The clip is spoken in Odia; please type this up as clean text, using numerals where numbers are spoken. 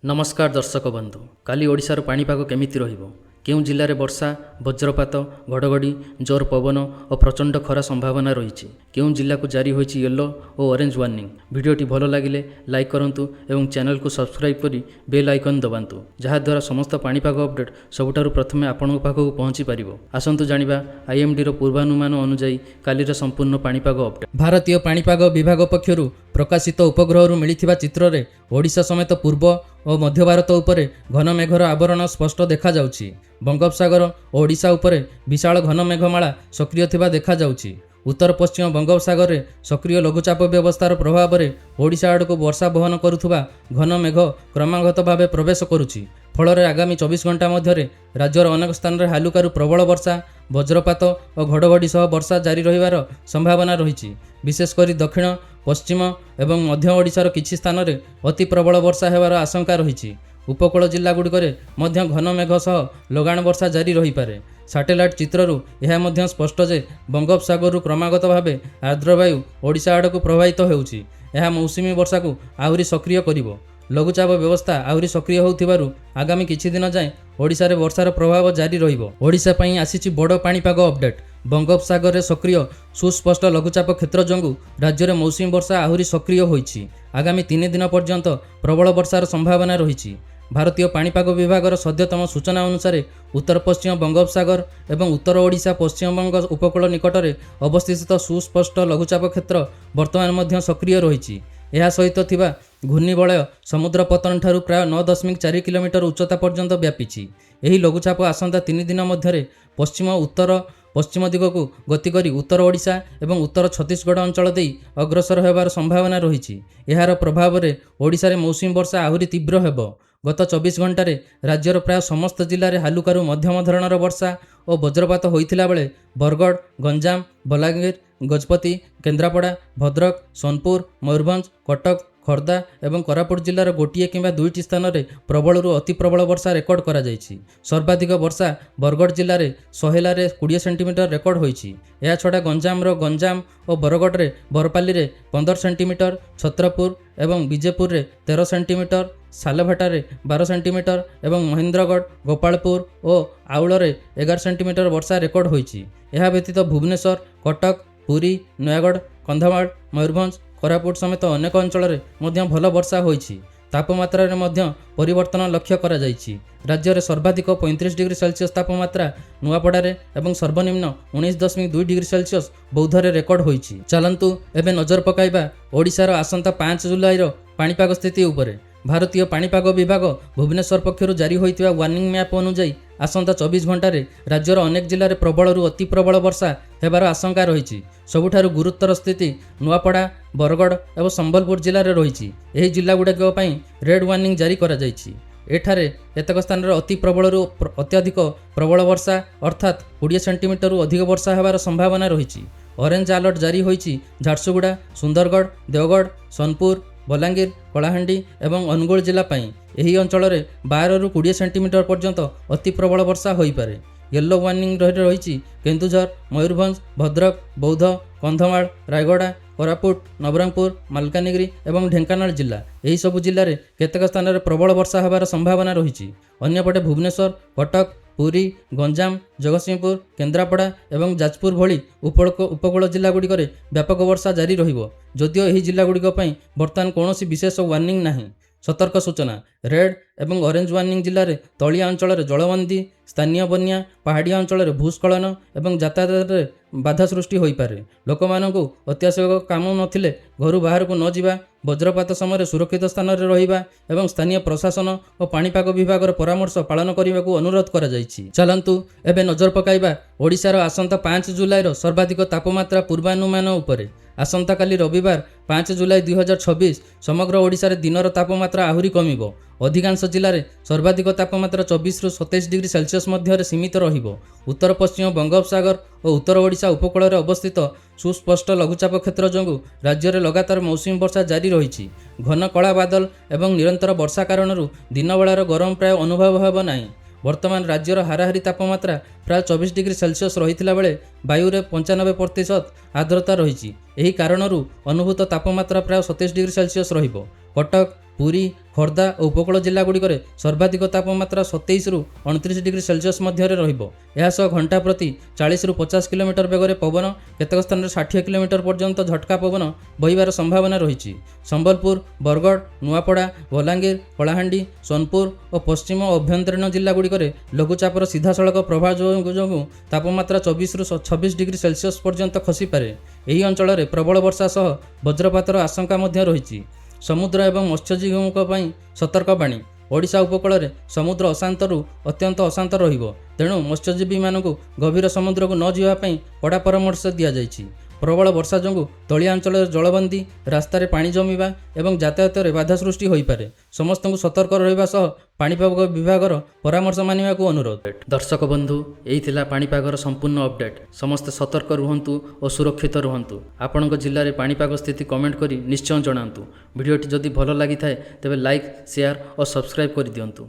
ନମସ୍କାର ଦର୍ଶକ ବନ୍ଧୁ, କାଲି ଓଡ଼ିଶାର ପାଣିପାଗ କେମିତି ରହିବ? କେଉଁ ଜିଲ୍ଲାରେ ବର୍ଷା, ବଜ୍ରପାତ, ଘଡ଼ଘଡ଼ି, ଜୋର ପବନ ଓ ପ୍ରଚଣ୍ଡ ଖରା ସମ୍ଭାବନା ରହିଛି? କେଉଁ ଜିଲ୍ଲାକୁ ଜାରି ହୋଇଛି ୟେଲୋ ଓ ଅରେଞ୍ଜ ୱାର୍ଣ୍ଣିଂ? ଭିଡ଼ିଓଟି ଭଲ ଲାଗିଲେ ଲାଇକ୍ କରନ୍ତୁ ଏବଂ ଚ୍ୟାନେଲକୁ ସବସ୍କ୍ରାଇବ୍ କରି ବେଲ୍ ଆଇକନ୍ ଦବାନ୍ତୁ, ଯାହାଦ୍ୱାରା ସମସ୍ତ ପାଣିପାଗ ଅପଡେଟ୍ ସବୁଠାରୁ ପ୍ରଥମେ ଆପଣଙ୍କ ପାଖକୁ ପହଞ୍ଚି ପାରିବ। ଆସନ୍ତୁ ଜାଣିବା ଆଇଏମ୍ଡିର ପୂର୍ବାନୁମାନ ଅନୁଯାୟୀ କାଲିର ସମ୍ପୂର୍ଣ୍ଣ ପାଣିପାଗ ଅପଡେଟ୍। ଭାରତୀୟ ପାଣିପାଗ ବିଭାଗ ପକ୍ଷରୁ ପ୍ରକାଶିତ ଉପଗ୍ରହରୁ ମିଳିଥିବା ଚିତ୍ରରେ ଓଡ଼ିଶା ସମେତ ପୂର୍ବ ଓ ମଧ୍ୟ ଭାରତ ଉପରେ ଘନ ମେଘର ଆବରଣ ସ୍ପଷ୍ଟ ଦେଖାଯାଉଛି। ବଙ୍ଗୋପସାଗର ଓ ଓଡ଼ିଶା ଉପରେ ବିଶାଳ ଘନ ମେଘମାଳା ସକ୍ରିୟ ଥିବା ଦେଖାଯାଉଛି। ଉତ୍ତର ପଶ୍ଚିମ ବଙ୍ଗୋପସାଗରରେ ସକ୍ରିୟ ଲଘୁଚାପ ବ୍ୟବସ୍ଥାର ପ୍ରଭାବରେ ଓଡ଼ିଶା ଆଡ଼କୁ ବର୍ଷା ବହନ କରୁଥିବା ଘନ ମେଘ କ୍ରମାଗତ ଭାବେ ପ୍ରବେଶ କରୁଛି। ଫଳରେ ଆଗାମୀ 24 ଘଣ୍ଟା ମଧ୍ୟରେ ରାଜ୍ୟର ଅନେକ ସ୍ଥାନରେ ହାଲୁକାରୁ ପ୍ରବଳ ବର୍ଷା, ବଜ୍ରପାତ ଓ ଘଡ଼ଘଡ଼ି ସହ ବର୍ଷା ଜାରି ରହିବାର ସମ୍ଭାବନା ରହିଛି। ବିଶେଷ କରି ଦକ୍ଷିଣ, ପଶ୍ଚିମ ଏବଂ ମଧ୍ୟ ଓଡ଼ିଶାର କିଛି ସ୍ଥାନରେ ଅତି ପ୍ରବଳ ବର୍ଷା ହେବାର ଆଶଙ୍କା ରହିଛି। ଉପକୂଳ ଜିଲ୍ଲାଗୁଡ଼ିକରେ ମଧ୍ୟ ଘନ ମେଘ ସହ ଲଗାଣ ବର୍ଷା ଜାରି ରହିପାରେ। ସାଟେଲାଇଟ୍ ଚିତ୍ରରୁ ଏହା ମଧ୍ୟ ସ୍ପଷ୍ଟ ଯେ ବଙ୍ଗୋପସାଗରରୁ କ୍ରମାଗତ ଭାବେ ଆର୍ଦ୍ର ବାୟୁ ଓଡ଼ିଶା ଆଡ଼କୁ ପ୍ରବାହିତ ହେଉଛି। ଏହା ମୌସୁମୀ ବର୍ଷାକୁ ଆହୁରି ସକ୍ରିୟ କରିବ। ଲଘୁଚାପ ବ୍ୟବସ୍ଥା ଆହୁରି ସକ୍ରିୟ ହେଉଥିବାରୁ ଆଗାମୀ କିଛି ଦିନ ଯାଏଁ ଓଡ଼ିଶାରେ ବର୍ଷାର ପ୍ରଭାବ ଜାରି ରହିବ। ଓଡ଼ିଶା ପାଇଁ ଆସିଛି ବଡ଼ ପାଣିପାଗ ଅପଡେଟ୍। ବଙ୍ଗୋପସାଗରରେ ସକ୍ରିୟ ସୁସ୍ପଷ୍ଟ ଲଘୁଚାପ କ୍ଷେତ୍ର ଯୋଗୁଁ ରାଜ୍ୟରେ ମୌସୁମୀ ବର୍ଷା ଆହୁରି ସକ୍ରିୟ ହୋଇଛି। ଆଗାମୀ 3 ଦିନ ପର୍ଯ୍ୟନ୍ତ ପ୍ରବଳ ବର୍ଷାର ସମ୍ଭାବନା ରହିଛି। ଭାରତୀୟ ପାଣିପାଗ ବିଭାଗର ସଦ୍ୟତମ ସୂଚନା ଅନୁସାରେ, ଉତ୍ତର ପଶ୍ଚିମ ବଙ୍ଗୋପସାଗର ଏବଂ ଉତ୍ତର ଓଡ଼ିଶା ପଶ୍ଚିମବଙ୍ଗ ଉପକୂଳ ନିକଟରେ ଅବସ୍ଥିତ ସୁସ୍ପଷ୍ଟ ଲଘୁଚାପ କ୍ଷେତ୍ର ବର୍ତ୍ତମାନ ମଧ୍ୟ ସକ୍ରିୟ ରହିଛି। ଏହା ସହିତ ଥିବା ଘୂର୍ଣ୍ଣିବଳୟ ସମୁଦ୍ର ପତ୍ତନଠାରୁ ପ୍ରାୟ 9.4 କିଲୋମିଟର ଉଚ୍ଚତା ପର୍ଯ୍ୟନ୍ତ ବ୍ୟାପିଛି। ଏହି ଲଘୁଚାପ ଆସନ୍ତା 3 ଦିନ ମଧ୍ୟରେ ପଶ୍ଚିମ ଉତ୍ତର ପଶ୍ଚିମ ଦିଗକୁ ଗତି କରି ଉତ୍ତର ଓଡ଼ିଶା ଏବଂ ଉତ୍ତର ଛତିଶଗଡ଼ ଅଞ୍ଚଳ ଦେଇ ଅଗ୍ରସର ହେବାର ସମ୍ଭାବନା ରହିଛି। ଏହାର ପ୍ରଭାବରେ ଓଡ଼ିଶାରେ ମୌସୁମୀ ବର୍ଷା ଆହୁରି ତୀବ୍ର ହେବ। ଗତ 24 ଘଣ୍ଟାରେ ରାଜ୍ୟର ପ୍ରାୟ ସମସ୍ତ ଜିଲ୍ଲାରେ ହାଲୁକାରୁ ମଧ୍ୟମ ଧରଣର ବର୍ଷା ଓ ବଜ୍ରପାତ ହୋଇଥିଲା ବେଳେ ବରଗଡ଼, ଗଞ୍ଜାମ, ବଲାଙ୍ଗୀର, ଗଜପତି, କେନ୍ଦ୍ରାପଡ଼ା, ଭଦ୍ରକ, ସୋନପୁର, ମୟୂରଭଞ୍ଜ, କଟକ, ଖୋର୍ଦ୍ଧା ଏବଂ କୋରାପୁଟ ଜିଲ୍ଲାର ଗୋଟିଏ କିମ୍ବା ଦୁଇଟି ସ୍ଥାନରେ ପ୍ରବଳରୁ ଅତି ପ୍ରବଳ ବର୍ଷା ରେକର୍ଡ କରାଯାଇଛି। ସର୍ବାଧିକ ବର୍ଷା ବରଗଡ଼ ଜିଲ୍ଲାରେ ସୋହେଲାରେ 20 ସେଣ୍ଟିମିଟର ରେକର୍ଡ ହୋଇଛି। ଏହାଛଡ଼ା ଗଞ୍ଜାମର ଗଞ୍ଜାମ ଓ ବରଗଡ଼ରେ ବରପାଲିରେ 15 ସେଣ୍ଟିମିଟର, ଛତ୍ରପୁର ଏବଂ ବିଜେପୁରରେ 13 ସେଣ୍ଟିମିଟର, ସାଲେଭଟାରେ 12 ସେଣ୍ଟିମିଟର ଏବଂ ମହେନ୍ଦ୍ରଗଡ଼, ଗୋପାଳପୁର ଓ ଆଉଳରେ 11 ସେଣ୍ଟିମିଟର ବର୍ଷା ରେକର୍ଡ ହୋଇଛି। ଏହା ବ୍ୟତୀତ ଭୁବନେଶ୍ୱର, କଟକ, ପୁରୀ, ନୟାଗଡ଼, କନ୍ଧମାଳ, ମୟୂରଭଞ୍ଜ, କୋରାପୁଟ ସମେତ ଅନେକ ଅଞ୍ଚଳରେ ମଧ୍ୟ ଭଲ ବର୍ଷା ହୋଇଛି। ତାପମାତ୍ରାରେ ମଧ୍ୟ ପରିବର୍ତ୍ତନ ଲକ୍ଷ୍ୟ କରାଯାଇଛି। ରାଜ୍ୟରେ ସର୍ବାଧିକ 35 ଡିଗ୍ରୀ ସେଲସିୟସ୍ ତାପମାତ୍ରା ନୂଆପଡ଼ାରେ ଏବଂ ସର୍ବନିମ୍ନ 19.2 ଡିଗ୍ରୀ ସେଲସିୟସ୍ ବୌଦ୍ଧରେ ରେକର୍ଡ ହୋଇଛି। ଚାଲନ୍ତୁ ଏବେ ନଜର ପକାଇବା ଓଡ଼ିଶାର ଆସନ୍ତା 5 ଜୁଲାଇର ପାଣିପାଗ ସ୍ଥିତି ଉପରେ। ଭାରତୀୟ ପାଣିପାଗ ବିଭାଗ ଭୁବନେଶ୍ୱର ପକ୍ଷରୁ ଜାରି ହୋଇଥିବା ୱାର୍ଣ୍ଣିଂ ମ୍ୟାପ୍ ଅନୁଯାୟୀ, ଆସନ୍ତା 24 ଘଣ୍ଟାରେ ରାଜ୍ୟର ଅନେକ ଜିଲ୍ଲାରେ ପ୍ରବଳରୁ ଅତି ପ୍ରବଳ ବର୍ଷା ହେବାର ଆଶଙ୍କା ରହିଛି। ସବୁଠାରୁ ଗୁରୁତର ସ୍ଥିତି ନୂଆପଡ଼ା, ବରଗଡ଼ ଏବଂ ସମ୍ବଲପୁର ଜିଲ୍ଲାରେ ରହିଛି। ଏହି ଜିଲ୍ଲାଗୁଡ଼ିକ ପାଇଁ ରେଡ୍ ୱାର୍ଣ୍ଣିଂ ଜାରି କରାଯାଇଛି। ଏଠାରେ କେତେକ ସ୍ଥାନରେ ଅତି ପ୍ରବଳରୁ ଅତ୍ୟଧିକ ପ୍ରବଳ ବର୍ଷା, ଅର୍ଥାତ୍ 20 ସେଣ୍ଟିମିଟରରୁ ଅଧିକ ବର୍ଷା ହେବାର ସମ୍ଭାବନା ରହିଛି। ଅରେଞ୍ଜ ଆଲର୍ଟ ଜାରି ହୋଇଛି ଝାରସୁଗୁଡ଼ା, ସୁନ୍ଦରଗଡ଼, ଦେଓଗଡ଼, ସୋନପୁର, ବଲାଙ୍ଗୀର, କଳାହାଣ୍ଡି ଏବଂ ଅନୁଗୁଳ ଜିଲ୍ଲା ପାଇଁ। ଏହି ଅଞ୍ଚଳରେ 12ରୁ 20 ସେଣ୍ଟିମିଟର ପର୍ଯ୍ୟନ୍ତ ଅତି ପ୍ରବଳ ବର୍ଷା ହୋଇପାରେ। ୟେଲୋ ୱାର୍ଣ୍ଣିଂ ରହିଛି କେନ୍ଦୁଝର, ମୟୂରଭଞ୍ଜ, ଭଦ୍ରକ, ବୌଦ୍ଧ, କନ୍ଧମାଳ, ରାୟଗଡ଼ା, କୋରାପୁଟ, ନବରଙ୍ଗପୁର, ମାଲକାନଗିରି ଏବଂ ଢେଙ୍କାନାଳ ଜିଲ୍ଲା। ଏହିସବୁ ଜିଲ୍ଲାରେ କେତେକ ସ୍ଥାନରେ ପ୍ରବଳ ବର୍ଷା ହେବାର ସମ୍ଭାବନା ରହିଛି। ଅନ୍ୟପଟେ ଭୁବନେଶ୍ୱର, କଟକ, ପୁରୀ, ଗଞ୍ଜାମ, ଜଗତସିଂହପୁର, କେନ୍ଦ୍ରାପଡ଼ା ଏବଂ ଯାଜପୁର ଭଳି ଉପକୂଳ ଜିଲ୍ଲାଗୁଡ଼ିକରେ ବ୍ୟାପକ ବର୍ଷା ଜାରି ରହିବ, ଯଦିଓ ଏହି ଜିଲ୍ଲାଗୁଡ଼ିକ ପାଇଁ ବର୍ତ୍ତମାନ କୌଣସି ବିଶେଷ ୱାର୍ଣ୍ଣିଂ ନାହିଁ। ସତର୍କ ସୂଚନା: ରେଡ୍ ଏବଂ ଅରେଞ୍ଜ ୱାର୍ଣ୍ଣିଂ ଜିଲ୍ଲାରେ ତଳିଆ ଅଞ୍ଚଳରେ ଜଳବନ୍ଦୀ, ସ୍ଥାନୀୟ ବନ୍ୟା, ପାହାଡ଼ିଆ ଅଞ୍ଚଳରେ ଭୂସ୍ଖଳନ ଏବଂ ଯାତାୟାତରେ ବାଧା ସୃଷ୍ଟି ହୋଇପାରେ। ଲୋକମାନଙ୍କୁ ଅତ୍ୟାବଶ୍ୟକ କାମ ନଥିଲେ ଘରୁ ବାହାରକୁ ନ ଯିବା, ବଜ୍ରପାତ ସମୟରେ ସୁରକ୍ଷିତ ସ୍ଥାନରେ ରହିବା ଏବଂ ସ୍ଥାନୀୟ ପ୍ରଶାସନ ଓ ପାଣିପାଗ ବିଭାଗର ପରାମର୍ଶ ପାଳନ କରିବାକୁ ଅନୁରୋଧ କରାଯାଇଛି। ଚାଲନ୍ତୁ ଏବେ ନଜର ପକାଇବା ଓଡ଼ିଶାର ଆସନ୍ତା 5 ଜୁଲାଇର ସର୍ବାଧିକ ତାପମାତ୍ରା ପୂର୍ବାନୁମାନ ଉପରେ। ଆସନ୍ତାକାଲି ରବିବାର, 5 ଜୁଲାଇ 2026, ସମଗ୍ର ଓଡ଼ିଶାରେ ଦିନର ତାପମାତ୍ରା ଆହୁରି କମିବ। ଅଧିକାଂଶ ଜିଲ୍ଲାରେ ସର୍ବାଧିକ ତାପମାତ୍ରା 24ରୁ 27 ଡିଗ୍ରୀ ସେଲସିୟସ୍ ମଧ୍ୟରେ ସୀମିତ ରହିବ। ଉତ୍ତର ପଶ୍ଚିମ ବଙ୍ଗୋପସାଗର ଓ ଉତ୍ତର ଓଡ଼ିଶା ଉପକୂଳରେ ଅବସ୍ଥିତ ସୁସ୍ପଷ୍ଟ ଲଘୁଚାପ କ୍ଷେତ୍ର ଯୋଗୁଁ ରାଜ୍ୟରେ ଲଗାତାର ମୌସୁମୀ ବର୍ଷା ଜାରି ରହିଛି। ଘନ କଳା ବାଦଲ ଏବଂ ନିରନ୍ତର ବର୍ଷା କାରଣରୁ ଦିନବେଳାର ଗରମ ପ୍ରାୟ ଅନୁଭବ ହେବ ନାହିଁ। ବର୍ତ୍ତମାନ ରାଜ୍ୟର ହାରାହାରି ତାପମାତ୍ରା ପ୍ରାୟ 24 ଡିଗ୍ରୀ ସେଲସିୟସ୍ ରହିଥିଲା ବେଳେ ବାୟୁରେ 95% ଆର୍ଦ୍ରତା ରହିଛି। ଏହି କାରଣରୁ ଅନୁଭୂତ ତାପମାତ୍ରା ପ୍ରାୟ 27 ଡିଗ୍ରୀ ସେଲସିୟସ୍ ରହିବ। କଟକ, ପୁରୀ, ଖୋର୍ଦ୍ଧା ଓ ଉପକୂଳ ଜିଲ୍ଲାଗୁଡ଼ିକରେ ସର୍ବାଧିକ ତାପମାତ୍ରା 27ରୁ 29 ଡିଗ୍ରୀ ସେଲସିୟସ୍ ମଧ୍ୟରେ ରହିବ। ଏହା ସହ ଘଣ୍ଟା ପ୍ରତି 40ରୁ 50 କିଲୋମିଟର ବେଗରେ ପବନ, କେତେକ ସ୍ଥାନରେ 60 କିଲୋମିଟର ପର୍ଯ୍ୟନ୍ତ ଝଟକା ପବନ ବହିବାର ସମ୍ଭାବନା ରହିଛି। ସମ୍ବଲପୁର, ବରଗଡ଼, ନୂଆପଡ଼ା, ବଲାଙ୍ଗୀର, କଳାହାଣ୍ଡି, ସୋନପୁର ଓ ପଶ୍ଚିମ ଓ ଆଭ୍ୟନ୍ତରୀଣ ଜିଲ୍ଲାଗୁଡ଼ିକରେ ଲଘୁଚାପର ସିଧାସଳଖ ପ୍ରଭାବ ଯୋଗୁଁ ତାପମାତ୍ରା 24ରୁ 26 ଡିଗ୍ରୀ ସେଲସିୟସ୍ ପର୍ଯ୍ୟନ୍ତ ଖସିପାରେ। ଏହି ଅଞ୍ଚଳରେ ପ୍ରବଳ ବର୍ଷା ସହ ବଜ୍ରପାତର ଆଶଙ୍କା ମଧ୍ୟ ରହିଛି। ସମୁଦ୍ର ଏବଂ ମତ୍ସ୍ୟଜୀବୀଙ୍କ ପାଇଁ ସତର୍କବାଣୀ। ଓଡ଼ିଶା ଉପକୂଳରେ ସମୁଦ୍ର ଅଶାନ୍ତରୁ ଅତ୍ୟନ୍ତ ଅଶାନ୍ତ ରହିବ। ତେଣୁ ମତ୍ସ୍ୟଜୀବୀମାନଙ୍କୁ ଗଭୀର ସମୁଦ୍ରକୁ ନ ଯିବା ପାଇଁ କଡ଼ା ପରାମର୍ଶ ଦିଆଯାଇଛି। ପ୍ରବଳ ବର୍ଷା ଯୋଗୁଁ ତଳିଆ ଅଞ୍ଚଳରେ ଜଳବନ୍ଦୀ, ରାସ୍ତାରେ ପାଣି ଜମିବା ଏବଂ ଯାତାୟାତରେ ବାଧା ସୃଷ୍ଟି ହୋଇପାରେ। ସମସ୍ତଙ୍କୁ ସତର୍କ ରହିବା ସହ ପାଣିପାଗ ବିଭାଗର ପରାମର୍ଶ ମାନିବାକୁ ଅନୁରୋଧ। ଦର୍ଶକ ବନ୍ଧୁ, ଏଇ ଥିଲା ପାଣିପାଗର ସମ୍ପୂର୍ଣ୍ଣ ଅପଡେଟ୍। ସମସ୍ତେ ସତର୍କ ରୁହନ୍ତୁ ଓ ସୁରକ୍ଷିତ ରୁହନ୍ତୁ। ଆପଣଙ୍କ ଜିଲ୍ଲାରେ ପାଣିପାଗ ସ୍ଥିତି କମେଣ୍ଟ କରି ନିଶ୍ଚୟ ଜଣାନ୍ତୁ। ଭିଡ଼ିଓଟି ଯଦି ଭଲ ଲାଗିଥାଏ, ତେବେ ଲାଇକ୍, ସେୟାର ଓ ସବସ୍କ୍ରାଇବ୍ କରିଦିଅନ୍ତୁ।